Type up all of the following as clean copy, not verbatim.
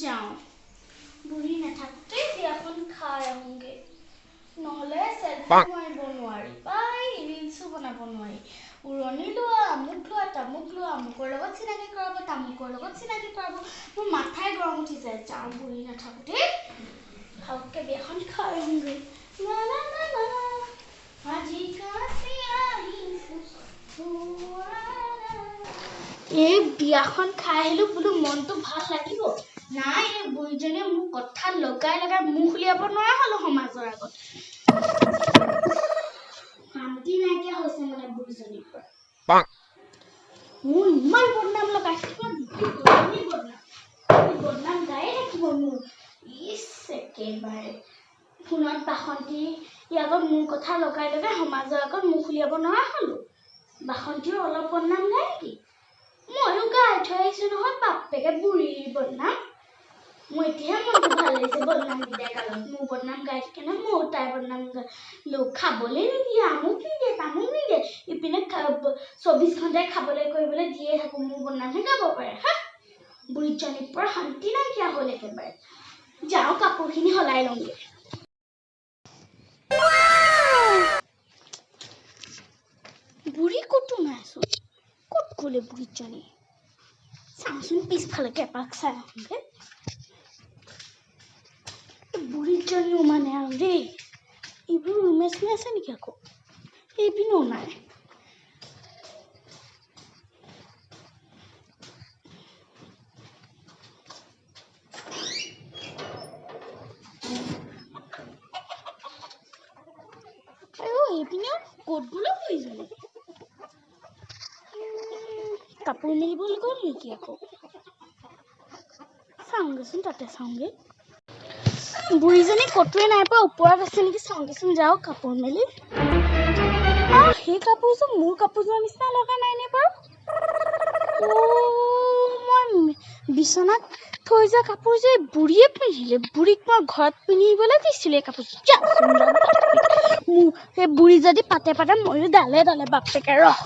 যাওঁ। বুঢ়ী নাথাকোঁতেই বিয়াখন খাই আহোঁগৈ, নহ'লে চেলফি মাৰিব নোৱাৰি পাই, ৰিলচো বনাব নোৱাৰি। উৰণি লোৱা, আমুক লোৱা, তামুক লোৱা, আমুকৰ লগত চিনাকি কৰাব, তামুকৰ লগত চিনাকি কৰাব, মোৰ মাথাই গৰম উঠি যায়। যাওঁ, বুঢ়ী নাথাকোঁতেই ভালকৈ বিয়াখন খাই আহোঁগৈ। লা লা লা লা, আজি কাচি আহিছোঁ। এই বিয়াখন খাই আহিলোঁ বোলো, মনটো ভাল লাগিব। নাই, এই বুঢ়ীজনীয়ে মোক কথা লগাই লগাই মুখ উলিয়াব নোৱাৰা হ'লো সমাজৰ আগত। শান্তি নাইকিয়া হৈছে মানে বুঢ়ীজনীৰ পৰা। মোৰ ইমান বদনাম লগাইছে, বদনাম বদনাম গায়ে থাকিব মোৰ। ইছ, একেবাৰে ফোনত বাসন্তী আগত মোৰ কথা লগাই লগাই সমাজৰ আগত মুখ উলিয়াব নোৱাৰা হ'লো। বাসন্তীও অলপ বদনাম গায় নেকি? ময়ো গাই থৈ আহিছোঁ নহয় বাপেকে বুঢ়ীৰ বদনাম। মোৰ এতিয়াহে মনটো ভাল লাগিছে। বদনাম দিয়া গালত মোৰ বদনাম গাই থাকে নহয়, ময়ো তাইৰ বদনাম গালো। খাবলৈ নিদিয়ে, আমুক নিদিয়ে, তামুক নিদিয়ে, ইপিনে 24 ঘণ্টাই খাবলৈ কৰিবলৈ দিয়ে থাকোঁ, মোৰ বদনামহে গাব পাৰে। হা, বুঢ়ীজনীৰ পৰা শান্তি নাইকিয়া হ'ল একেবাৰে। যাওঁ, কাপোৰখিনি সলাই লওঁগৈ। বুঢ়ী ক'তো নাইচোন, ক'ত গ'লে বুঢ়ীজনী? চাওঁচোন, পিছফালেকে এপাক চাই আহোঁগৈ। বুঢ়ীজনীও মানে আৰু দেই, এইবোৰ ৰুমে চুমে আছে নেকি আকৌ? এইপিনেও নাই। আইঅ, এইপিনেও। ক'ত গ'লে বুঢ়ীজনী? কাপোৰ মেলিবলৈ গ'ল নেকি আকৌ? চাওঁগৈচোন, তাতে চাওঁগৈ। বুঢ়ীজনী ক'তোৱে নাই পোৱা। ওপৰত আছে নেকি চাওঁগৈচোন। যাওঁ কাপোৰ মেলি। আহ, সেই কাপোৰযোৰ মোৰ কাপোৰযোৰৰ নিচিনা লগা নাইনে বাৰু? অ', মই বিচনাত থৈ যোৱা কাপোৰযোৰ এই বুঢ়ীয়ে পিন্ধিলে। বুঢ়ীক মই ঘৰত পিন্ধিবলৈ দিছিলোঁ এই কাপোৰযোৰ। যাচোন ৰ, মোৰ সেই বুঢ়ী যদি পাতে পাতে, ময়ো ডালে ডালে। বাপেকে ৰহ।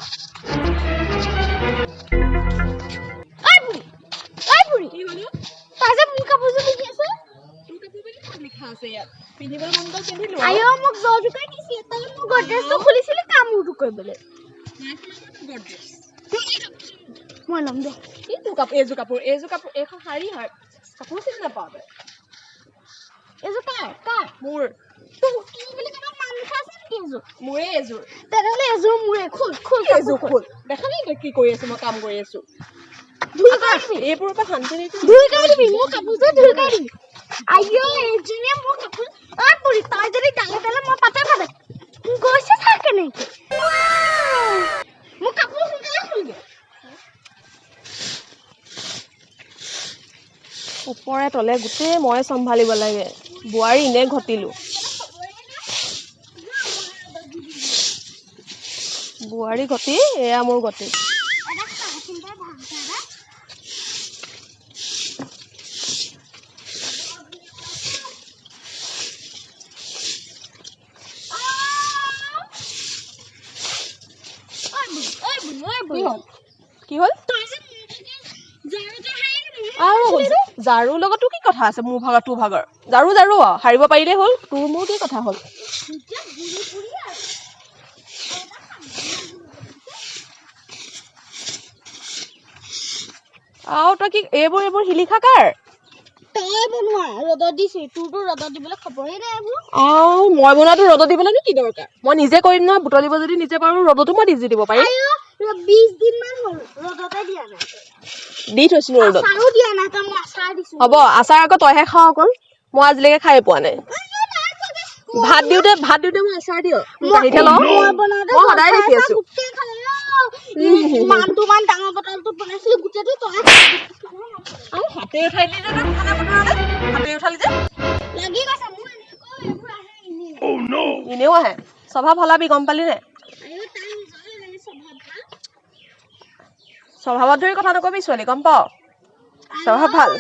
ঐ বুঢ়ী, ঐ বুঢ়ী। কি হ'ল? তই যে মোৰ কাপোৰযোৰ পিন্ধি আছ? তোৰ কাপোৰ বুলি ক'ত লিখা আছে ইয়াত? পিন্ধিবলৈ মন গ'ল, পিন্ধিলো। আইঅ, মোক যৌতুকে দিছিলে। তই মোৰ গডৰেজটো খুলিছিলি কামোৰটো কৰিবলৈ। নাই খোলা তোৰ গডৰেজ। মই ল'ম দে। কি তোৰ কাপোৰ? এইযোৰ কাপোৰ, এইযোৰ কাপোৰ, এইখন শাৰী হয়। কাপোৰ চিনি নাপাৱ তই? এইযোৰ কাৰ কাৰ? মোৰ। তোৰ কি বুলি ক'ব, নাম লিখা আছে নেকি এইযোৰ? মোৰে এযোৰ। তেনেহ'লে এযোৰ মোৰে। খোল খোল। কি এযোৰ খোল? দেখা নাই তই কি কৰি আছো? মই কাম কৰি আছো। ধুই কৰি দিবি। এইবোৰৰ পৰা শান্তি নিদিওঁ। ধুই কৰি দিবি, মোৰ কাপোৰযোৰ ধুই কৰি দিবি। আইঅ, এইজনীয়ে মোৰ কাপোৰ। ঐ বুঢ়ী, তই যদি ডালে ডালে, মই পাতে পাতে। গৈছে চা কেনেকে। মোৰ কাপোৰ সোনকালে খোলগে। ওপৰে তলে গোটেই মই চম্ভালিব লাগে। বোৱাৰী এনেই ঘটিলো, বোৱাৰী ঘটি এয়া মোৰ গতি। এটা চাহচোন তই ভালকে এটা। ঐ বুঢ়ী, ঐ বুঢ়ী, ঐ কি বুঢ়ী। হ'ল? কি হ'ল? তই যে মোৰ ভাগৰ ঝাৰুটো সাৰি দিলি। আৰু ঝাৰুৰ লগতো কি কথা আছে মোৰ ভাগৰ তোৰ ভাগৰ? ঝাৰু ঝাৰু আৰু সাৰিব পাৰিলেই হ'ল। তোৰ মোৰ কি কথা হ'ল? এতিয়া বুঢ়ী বুঢ়ী আৰু। আৰু তই কি এইবোৰ শিলিখা কাৰ? তই বনোৱা, ৰ'দত দিছো। তোৰতো ৰ'দত দিবলৈ খবৰেই নাই এইবোৰ। আৰু মই বনোৱাটো ৰ'দত দিবলৈনো কি দৰকাৰ? মই নিজে কৰিম নহয়। বুটলিব যদি নিজে পাৰোঁ, ৰ'দতো মই নিজে দিব পাৰিম। আইঅ, 20 দিনমান হ'ল, ৰ'দতে দিয়া নাই তই। দি থৈছিলো ৰ'দত। আচাৰো দিয়া নাই তই, মই আচাৰ দিছো। হ'ব, আচাৰ আকৌ তইহে খাৱ অকল। মই আজিলৈকে খায়ে পোৱা নাই। আইঅ, নাই খোৱা। ভাত দিওঁতে মই আচাৰ দিওঁ? কাঢ়িহে লওঁ। মই বনাওঁতে মই সদায় জলফাই দেখি আচাৰ আছো। গোটেই খালে অ। ইমানটো মান ডাঙৰ বটলটোত বনাইছিলো, গোটেইটো তই আৰু হাতে উঠাই দিলি যে তই খানা বনোৱালে, হাতে উঠালি যে। লাগি গৈছে মোৰ। এনেকৈ এইবোৰ আহে এনেই। এনেও আহে। স্বভাৱ সলাবি, গম পালি নে? আইঅ, তাই নিজৰে জানে স্বভাৱ ভাল। স্বভাৱত ধৰি কথা নকবি ছোৱালী, গম পাৱ? স্বভাৱ ভাল।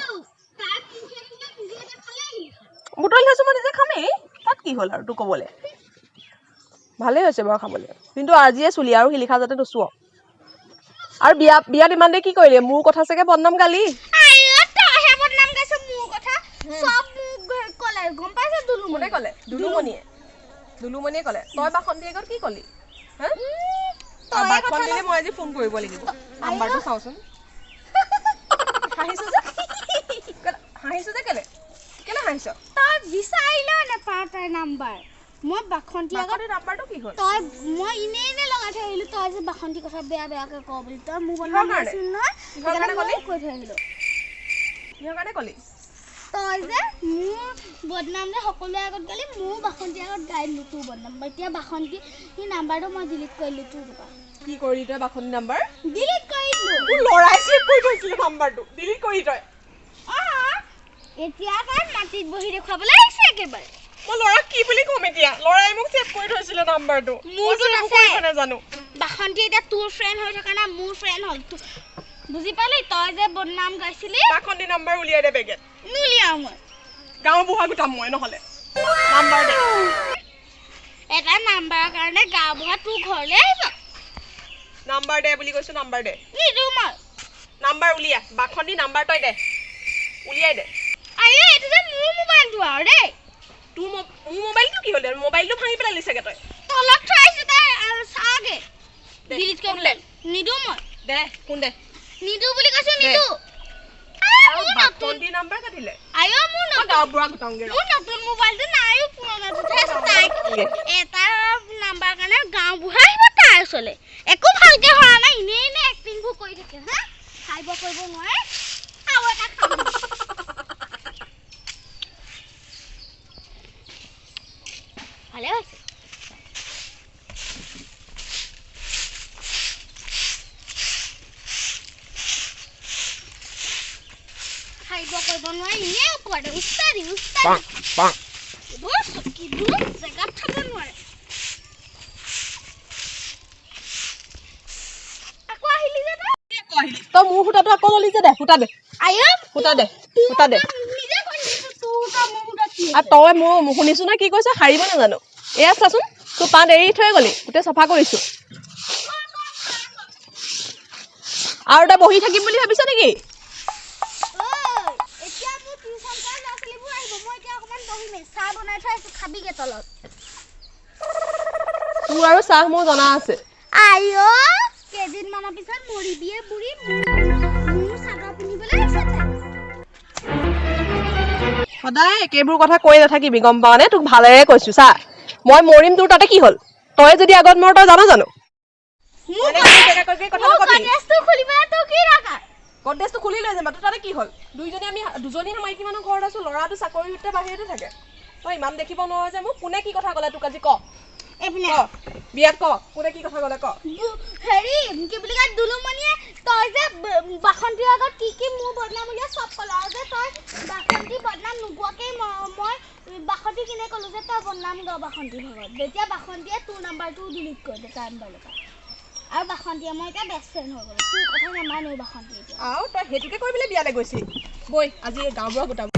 তাই মুখে মুখে নিজে এটা খালে। বুটলি থৈছো, মই নিজে খামেই। তাত কি হ'ল আৰু তোৰ ক'বলৈ? ভালেই হৈছে বাৰু খাবলৈ। কিন্তু আজিয়ে চুলি আৰু শিলিখা যাতে নুচুৱ। আৰু বিয়াত ইমান দেৰি কি কৰিলি? মোৰ কথা চাগে বদনাম গালি। আইঅ, তই তইহে বদনাম গাইছ মোৰ কথা চব মোক ক'লে গম পাইছ দুলুমণি কোনে ক'লে দুলুমণিয়ে দুলুমণিয়ে ক'লে তই বাসন্তীৰ আগত কি ক'লি হা তই বাসন্তীলে মই আজি ফোন কৰিব লাগিব নাম্বাৰটো চাওঁচোন হাঁহিছ যে হাঁহিছ যে কেলে কেলে হাঁহিছ তই বিচাৰিলেও নাপাওঁ তাইৰ নাম্বাৰ মই বাসন্তী আগত নাম্বাৰটো কি হ'ল তই মই এনেই এনেই লগাই থৈ আহিলোঁ তই যে বাসন্তী কথা বেয়া বেয়াকৈ কওঁ বুলি তই মোৰ বদনাম গাইছিল নহয় সেইকাৰণে মই কৈ থৈ আহিলোঁ কিহৰ কাৰণে ক'লি তই যে মোৰ বদনাম যে সকলোৰে আগত গালি মোৰ বাসন্তীৰ আগত গাই দিলোঁ তোৰ বদনাম এতিয়া বাসন্তী নাম্বাৰটো মই ডিলিট কৰিলোঁ তোৰ পৰা কি কৰিলি তই বাসন্তী নাম্বাৰ ডিলিট কৰি দিলোঁ তোৰ ল'ৰাই ছেভ কৰি থৈছিলে নাম্বাৰটো ডিলিট কৰি তই এতিয়া তাই মাটিত বহি দেখুৱাবলৈ আহিছে একেবাৰে মই ল'ৰাক কি বুলি ক'ম এতিয়া ল'ৰাই মোক ছেভ কৰি থৈছিলে নাম্বাৰটো মোৰতো নাছে নাজানো বাসন্তী এতিয়া তোৰ ফ্ৰেণ্ড হৈ থকা নাই মোৰ ফ্ৰেণ্ড হ'ল বুজি পালি তই যে বদনাম গাইছিলি বাসন্তী নাম্বাৰ উলিয়াই দে বেগেত নুলিয়াওঁ মই গাঁৱৰ বুঢ়া গোটাম মই নহ'লে নাম্বাৰ দে এটা নাম্বাৰৰ কাৰণে গাঁও বুঢ়া তোৰ ঘৰলৈ আহিব নাম্বাৰ দে বুলি কৈছো নাম্বাৰ দে নিদিওঁ মই নাম্বাৰ উলিয়া বাসন্তী নাম্বাৰ তই দে উলিয়াই দে আৰে এইটো যে মোৰ মোবাইলটো আৰু দেই তোৰ মোৰ মোবাইলটো কি হ'ল মোবাইলটো ভাঙি পেলালি চাগে তই তলত থৈ আহিছো তাই চাগে ডিলিট কৰি দে নিদিওঁ মই দে ফোন দে নিদিওঁ বুলি কৈছো নিদিওঁ বাসন্তী নাম্বাৰ কাটিলে আয়ো মোৰ মই গাঁৱৰ বুঢ়া গোটাওঁগে মোৰ নতুন মোবাইলটো নাইও পুৰণাটোতহে আছে তাইক এটা নাম্বাৰ কাৰণে গাঁও বুঢ়া আহিব তাৰ ওচৰলৈ একো ভালকে হোৱা নাই এনেই এনেই এক্টিংবোৰ কৰি থাকে হা খাইব কৰিব নোৱাৰে আৰু এটা খাব ভালে হৈছে খাইব কৰিব নোৱাৰে এনেই ওপৰতে উস্তাদি উস্তাদি এইবোৰ চকীবোৰ জেগাত থ'ব নোৱাৰে আকৌ আহিলি যে তই মোৰ সূতাটো আকৌ ল'লি যে দে সূতা দে আয় সূতা দে সূতা দে নিজে কৈ দিছো তোৰ সূতা মোৰ সূতা কি আৰু তই মোৰ শুনিছো নহয় কি কৈছ সাৰিব নাজানো এয়া চাচোন তোৰ পাত এৰি থৈ গ'লি গোটেই চাফা কৰিছো আৰু তই বহি থাকিম বুলি ভাবিছ নেকি এতিয়া মোৰ টিউচন কৰা ল'ৰা ছোৱালীবোৰ আহিব মই এতিয়া অকণমান বহিমেই চাহ বনাই থৈ আহিছো খাবিগে তলত তোৰ আৰু চাহ মোৰ জনা আছে আইঅ কেইদিনমানৰ পিছত মৰিবিয়ে বুঢ়ী মোৰ চাদৰ পিন্ধিবলৈ আহিছে তাই সদায় একেবোৰ কথা কৈ নাথাকিবি গম পাৱ নে তোক ভালেৰে কৈছো চা মই মৰিম তোৰ তাতে কি হ'ল তই যদি আগত মৰ তই জানো জানো মোৰ গডৰেজটো খুলিবলৈ তোৰ কি দৰকাৰ গডৰেজটো খুলি লৈ যাম তোৰ তাতে কি হ'ল দুইজনী আমি দুজনী মাইকী মানুহ ঘৰত আছো ল'ৰাটো চাকৰি সূত্ৰে বাহিৰতে থাকে তই ইমান দেখিব নোৱাৰ যে মোক কোনে কি কথা ক'লে তোক আজি ক এইপিনে ক বিয়াত ক কোনে কি কথা ক'লে ক হেৰি কি বুলি কয় দুলুমণিয়ে তই যে বাসন্তীৰ আগত কি কি মোৰ বদনাম উলিয়াই চব ক'লে আৰু যে তই বাসন্তী বদনাম নোগোৱাকেই মই বাসন্তী কিনে ক'লো যে তই বদনাম গাৱ বাসন্তীৰ ভাগত যেতিয়া বাসন্তীয়ে তোৰ নাম্বাৰটোও ডিলিট কৰি দিয়ে তাৰ মোবাইলৰ পৰা আৰু বাসন্তীয়ে মই এতিয়া বেষ্ট ফ্ৰেণ্ড হৈ গ'লো তোৰ কথা নামানেও বাসন্তী এতিয়া আৰু তই সেইটোকে কৰি পেলাই বিয়ালৈ গৈছিলি বৈ আজি গাঁওবুঢ়া গোটাব